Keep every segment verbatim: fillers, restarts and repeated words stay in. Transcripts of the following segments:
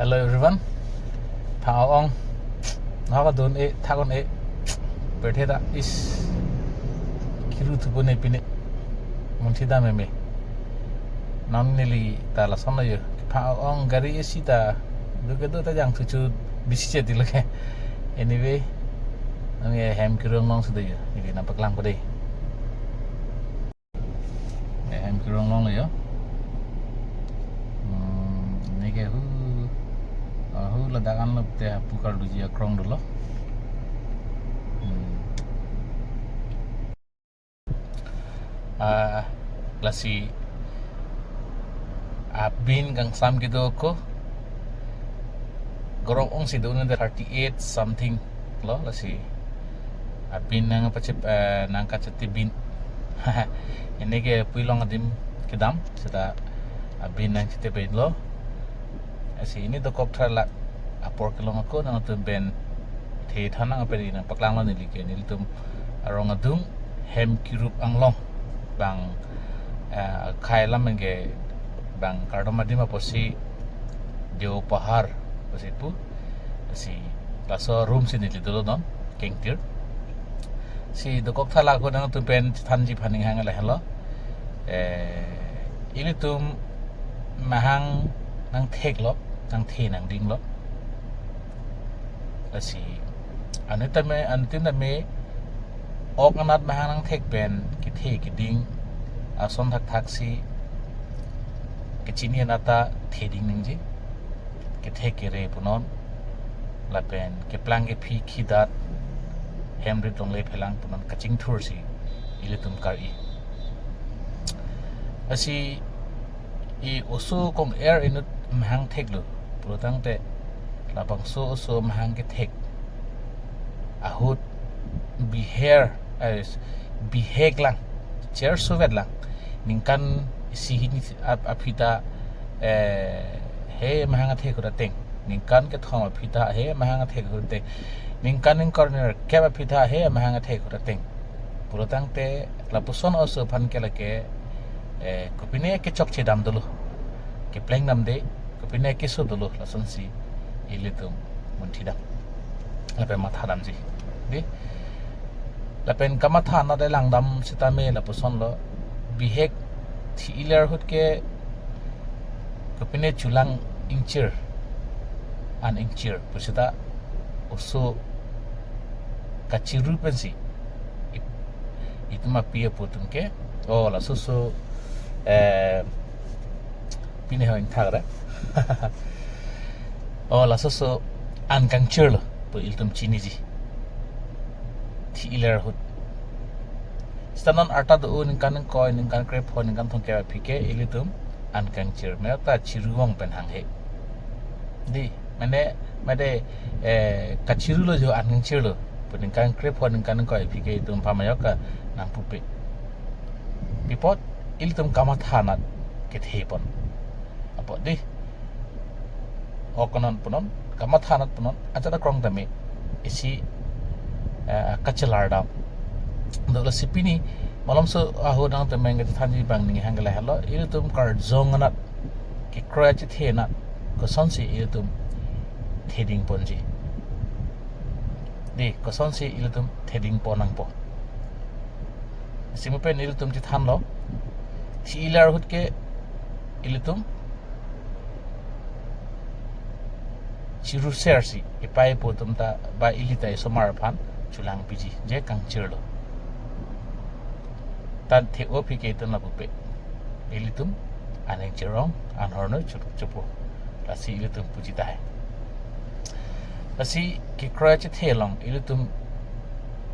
Hello everyone. Pha ong. Nahok adun e, thak un e. Pirthe ta is. Kiru thupo ne pine. Munthi dam meme. Non neli ta lason lo yo. Pha ong gari A C ta. Duke do ta jangthu chu bisi che ti lake. Anyway, nang e hem Kiru Anglong si do yo. Neli nangpaklang po dei. Eh, hem Kiru Anglong lo yo. Hmm, neke hu, ah, hu ladak anlo te hapu karduji akrong dolo. Hmm. Ah, lasi abin kangsam kedo ko. Gorong ong si do na thirty-eight something lo lasi. Abin nangpachep, eh, nangkachete bin. Neke pui along adim kedam seta abin nangchete bin lo. Lasi ili dokok thralak apor kelong ako nangtum pen thethan nang pen nangpaklang lo neli ke nelitum arong adung hem Kiru Anglong bang, eh, khei alam ke bang kardom adim apotsi Deo Pahar apotsi pu. Lasi laso room si neli dolo non kengtir. Lasi dokok thralak ako nangtum pen thanji aphan ning hang lahelo. Eh, ilitum mahang nangthek lo, nangthe nangding lo. Lasi anutame, anutin tame ok anat mahang nangthek pen kethe keding ason thakthak si kechini anat ta theding nangji. Kethe kere punon lapen keplang kephi khidat hem rit longle phelang punon kachingthur si ilitum kar-i. Lasi e oso kong-er inut mahang theklo pulotangte labangso oso mahang kethek ahut biher, eh, bihek lang, chersovet lang, ningkan isi hini ap-, aphi ta, eh, he mahang athek ahut ateng, ningkan kethom aphi ta he mahang athek ahut ateng, ningkan ingkoi nerkep aphi ta he mahang athek ahut ateng pulotangte lapuson oso aphan ke lake, eh, kopine kechokche dam dolo, kepleng dam de, kopine keso dolo lasonsi ilitum munthi dam lapen matha damji. Dei, lapen kamatha anat elang dam sitame lapuson lo, bihek thi-iler ahut ke kopine chulang ingchir, an ingchir pusita oso kachiru pensi it-, itum api apo atum ke, oh, laso oso, eh, pine ho ingthak ra. Oh, laso oso an kangchir lo pu ilitum chiniji. Thi-iler ahut. Sita non arta do ningkan ingkoi, ningkan krepho, ningkan thomkep aphi ke ilitum an kangchir. Meo ta chiru vong pen hanghe. Dei, mane, mane, eh, kachiru lo jo an kangchir lo. Pu ningkan krepho, ningkan ingkoi aphi ke itum phamayok ka nangpupe. Pi apot ilitum kamatha anat kethe pon. Apot dei. Ok anat punon, kamatha anat punon, ajat akrong tame isi, eh, kachelar dam. Dok lasi pini malomso ahut nangtum pen kethanji abang ning hang lahelo, ilitum karjong anat, kekroi achethe anat kosonsi ilitum theding ponji. Dei, kosonsi ilitum theding pon nangpo. Lasi mo pen ilitum chethanlo. Thi-iler ahut ke ilitum chiru sersi ipei apo atum ta ba ili ta isomar aphan chulang piji, je kangchir lo. Tan the-o aphi ke itum lapupe. Ilitum aning chirong, anhorno chup-, chupo. Lasi ilitum puji tahai. Lasi kekroi achethe along ilitum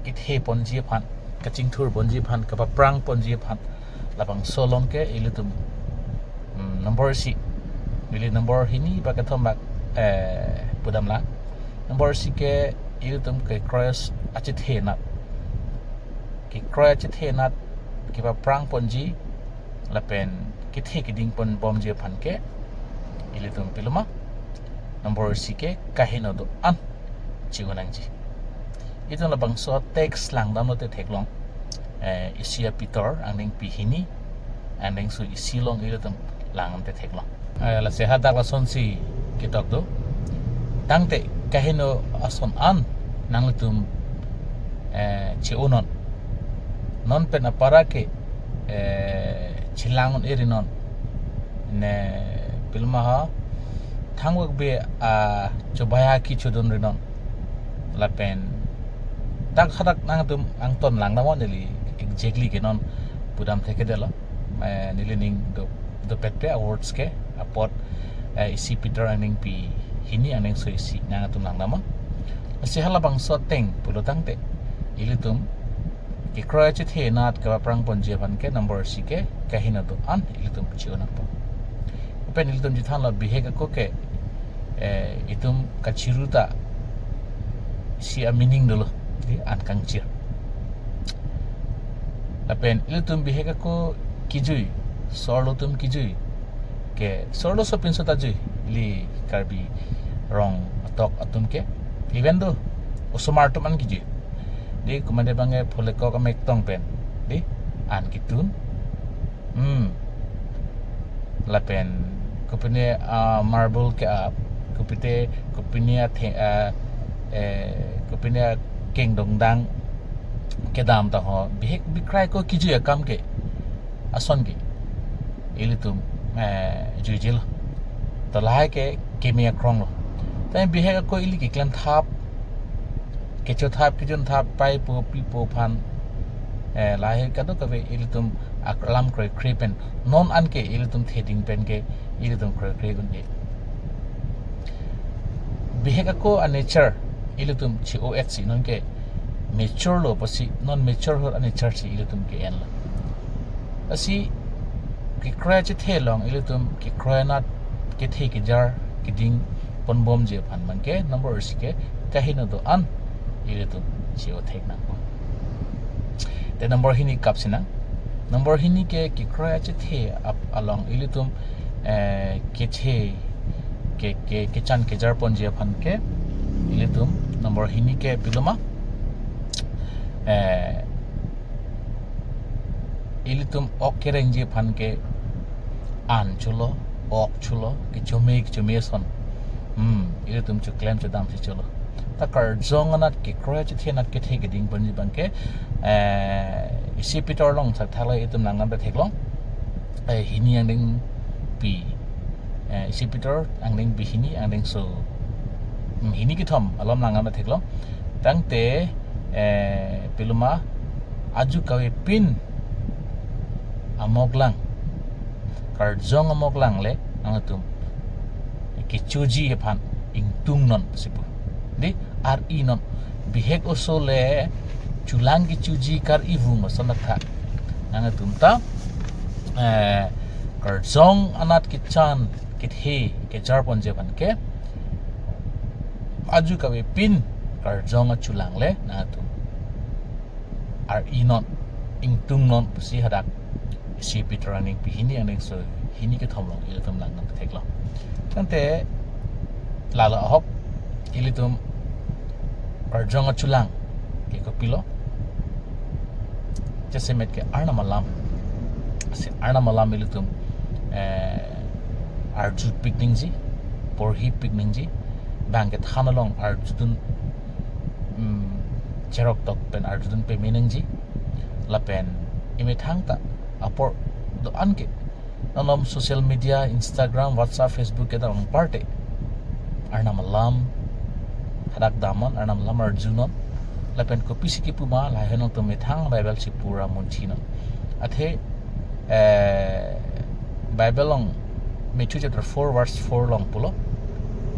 kethe ponji aphan, kachingthur ponji aphan, kapaprang ponji aphan, labangso along ke ilitum, mm, number isi, ili number hini ba kethom bak, eh, pudam lang. Number isi ke ilitum kekroi achethe anat, kekroi achethe anat kepaprang ponji lapen kethe keding pon bomji aphan ke ilitum piloma number isi ke kaheno do-an chigo nangji. Itum labangso text lang damlote theklong, eh, isi apitor angdengpi hini angdengso isi along ilitum lang damte theklong. Eh, lasi hadak lasonsi ketok do. Tangte kaheno ason an nanglitum, eh, che-onon. Non pen apara ke, eh, chelang un-e rinon. Ne pilma ha thangvak be, ah, chobaya ki chodon rinon. Lapen dak hadak nangtum angton lang damnon, neli exactly ke non pudam thekthedetlo. Eh, neli ning do, dopet pe a-words ke apot, eh, isi Peter angdengpi hini angdengso isi nangtum lang damnon. Lasi halabangso ateng pulo tangte ilitum kekroi achethe anat kapaphrang ponji aphan ke number isi ke kaheno do-an ilitum che-o nangpo. Lapen ilitum chethanlo bihek ako ke, eh, itum kachiru ta isi a-meaning dolo, di, an kangchir. Lapen ilitum bihek ako kijui, so-arlo atum kijui ke so-arlo sopinso ta jui, ili Karbi Rong atok atum ke, even though osomar atum an kijui. Di, komat abang ke pholekok amek tong pen, di, an kitun. Hmm. Lapen kopine, ah, marble ke-ap, kopite, kopine athe-, ah, eh, kopine akeng dongdang kedam ta ho, bihek bikroi ako kijui akam ke ason ke ilitum, eh, juijilo. To lahai ke keme akronglo. Tangte bihek ako ili keklem thap, kecho thap, kejun thap, paipo pipo aphan, eh, lahai kadokave ilitum alam kroikre pen, non an ke ilitum theding pen ke ilitum kroikre un-e. Bihek ako a-nature ilitum che-o-et si non ke mature lo pusi, non maturehood a-nature si ilitum ke-enlo. Lasi kekroi achethe along ilitum kekroi anat kethe kejar keding ponbomji aphan abang ke number isi ke kaheno do-an ilitum che-o thek nangpo. Te number hini kapsi nang. Number hini ke kekroi achethe ap-, along ilitum, eh, kethe ke, ke, kechan kejar ponji aphan ke ilitum number hini ke piloma, eh, ilitum ok kerengji aphan ke an cholo, ok cholo, kechome kechome ason. Hmm, ilitum choklem chodamsi cholo. Ta karjong anat kekroi achethe anat kethe keding ponji abang ke, eh, isi Peter along thakthak le itum nangdam theklong. Eh, hini angdengpi, eh, isi Peter angdengpi hini angdengso, hmm, hini kethom alom nangdam theklong. Tangte, eh, piloma aju kavepin amoklang, karjong amoklang le nangtum kechoji aphan ingtungnon pusi pu. Di, ar-inon. Bihek oso le chulang kechoji kar-i vung ason tha. Nangtum ta, eh, karjong anat kechan kethe kejar ponji aphan ke aju kavepin karjong achulang le nangtum ar-inon, ingtungnon pusi hadak isi Peter angdengpi hini angdengso hini kethom along ilitum nangdam theklong. Tangte lalo ahok ilitum karjong achulang ke kopilo? Jasemet ke Arnam alam. Si Arnam alam ilitum, eh, arjupik nangji, porhipik nangji, bang kethan along arjudun, mm, cherok tok pen arjudun peme nangji. Lapen imethang ta apor do-an ke, non social media, Instagram, WhatsApp, Facebook kedam anpar te Arnam alam hadak damnon, Arnam alam arjunon. Lapen kopisi kipu ma lahai nangtum methang Bible si pura munchinon. Athe, eh, Bible along Matthew chapter four verse four along pulo,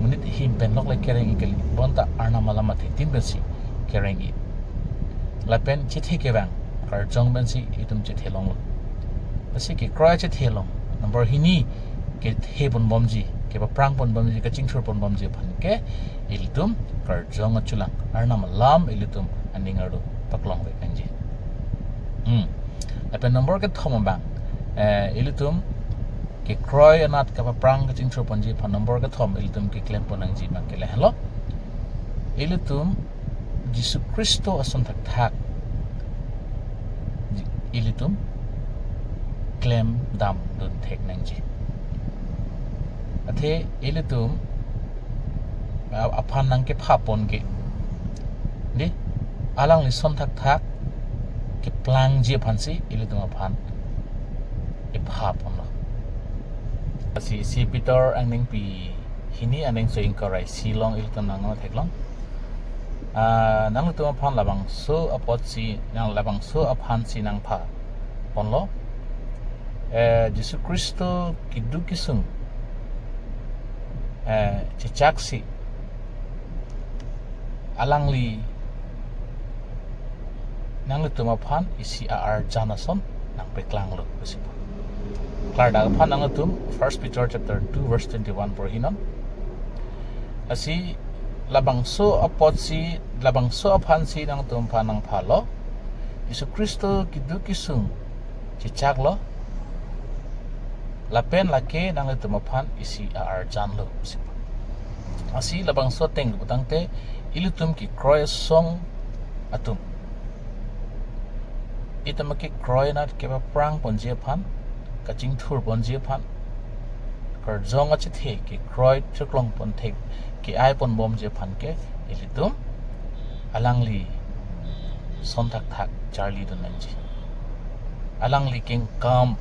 monit ahim pen lok le kereng-i kali, bonta Arnam alam athe tin pensi kereng-i. Lapen chethe kevang karjong pensi itum chethe longlo. Lasi kekroi achethe along number hini kethe ponbomji, kepaphrang ponbomji, kachingthur ponbomji aphan ke ilitum karjong achulang, Arnam alam ilitum aning arlo paklongvek nangji. Hmm. Lapen number kethom abang, eh, ilitum kekroi anat kapaphrang kachingthur ponji aphan number kethom ilitum keklem pon nangji abang ke lahelo. Ilitum Jisu Khristo ason thakthak ji-, ilitum klem damdun thek nangji. Athe ilitum a- aphan nangkepha pon ke, di, alangli son thakthak keplangji aphansi ilitum aphan epha ponlo. Lasi isi Peter angdengpi hini, angdengso ingkoi ra isi along ilitum nangno theklong. Ah, nanglitum aphan labangso apotsi, nang labangso aphansi nangpha ponlo. Eh, Jisu Khristo keduk kesung, eh, chechaksi alangli nanglitum aphan isi a-arjan ason nangpeklanglo pusi pu. Klardak aphan nanglitum First Peter chapter two verse twenty-one porhinon. Lasi labangso apotsi, labangso aphansi nangtum aphan nangphalo. Jisu Khristo keduk kesung chechaklo. Lapen lake nanglitum aphan isi a-arjanlo pusi pu. Lasi labangso ateng pulotangte ilitum kekroi asong atum, itum akekroi anat kepaprang ponji aphan, kachingthur ponji aphan, karjong achethe kekroi theklong pon thek ke-ai ponbomji aphan ke ilitum alangli son thakthak charlidun nangji. Alangli kengkam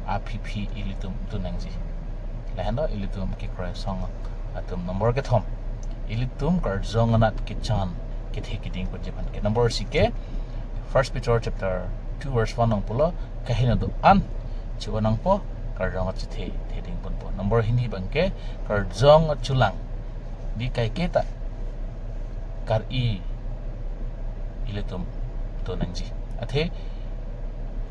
aphiphi ilitum dun nangji. Lahenlo ilitum kekroi asong atum. Number kethom, ilitum karjong anat kechan kethe keding ponji aphan ke. Number isi ke First Peter chapter two verse one along pulo, kaheno do-an che-o nangpo, karjong achethe theding ponpo. Number hini abang ke karjong achulang, di kaiketa kar-i ilitum do nangji. Athe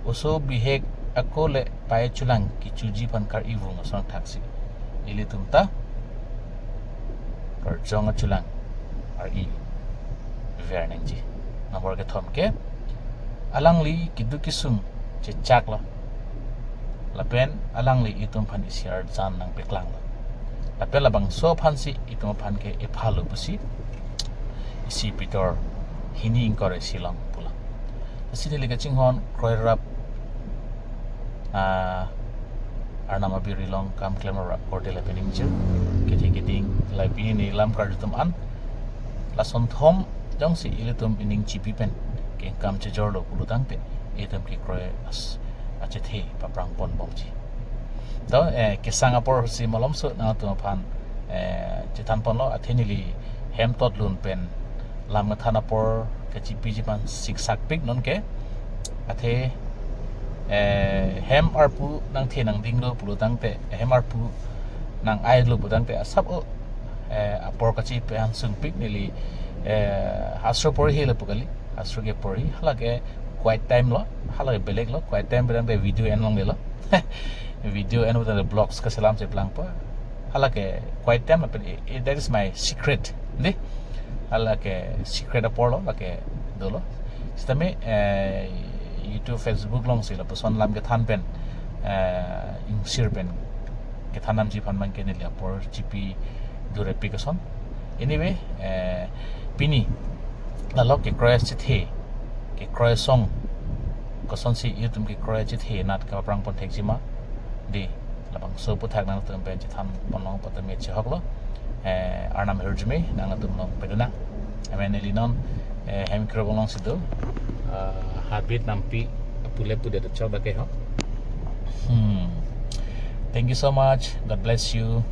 oso bihek ako le pai chulang kechoji aphan kar-i vung ason thaksi ilitum ta karjong achulang kar-i ver nangji. Number kethom ke alangli keduk kesung chechaklo. Lapen alangli itum aphan isi arjan nangpeklanglo. Lapen labangso aphansi itum aphan ke ephalo pusi isi Peter hini ingkoi ra isi along pulo. Lasi neli kachinghon kroirap, ah, Arnam abiri along kam klem rap korte lapen ingjir kethe keding, lapen nelam karjutum an, lason thom jongsi ilitum ining chipi pen kengkam chejorlo pulotangte itum kekroi as- achethe paprang ponbomji. To, eh, kesang apor si malomso nangtum aphan, eh, chethan ponlo. Athe neli hem tot lun pen lam kethan apor kachipiji aphan siksakpik non ke. Athe, eh, hem arpu nangthe nangdinglo pulotangte, hem arpu nang-ailo pulotangte asap o, eh, apor kachipe an sungpik neli, eh, hastro porhilo pu kali, hastro ke porhi, halake quiet time lo, halake belek lo, quiet time pulotangte video en longlelo. Video en pulotangte vlogs kaselam cheplangpo. Halake quiet time lapen i- i- that is my secret, di. Halake secret apor lo, lake dolo. Sitame, eh, YouTube, Facebook alongsi lapuson lam kethan pen, eh, ingsir pen kethan damji aphan abang ke neli apor chipi durepik ason. Anyway, eh, pini lalo kekroi achethe, kekroi asong, kosonsi itum kekroi achethe anat kepaprang pon thekji ma, di, labangso aphuthak nangtum pen chethan ponlong patame chehoklo. Eh, Arnam ahirjume nangtum along pedunang. Amen. Neli non, eh, hem krobong alongsi do, ah, habit nampi apule pude do chok dak ke ho. Hmm. Thank you so much. God bless you.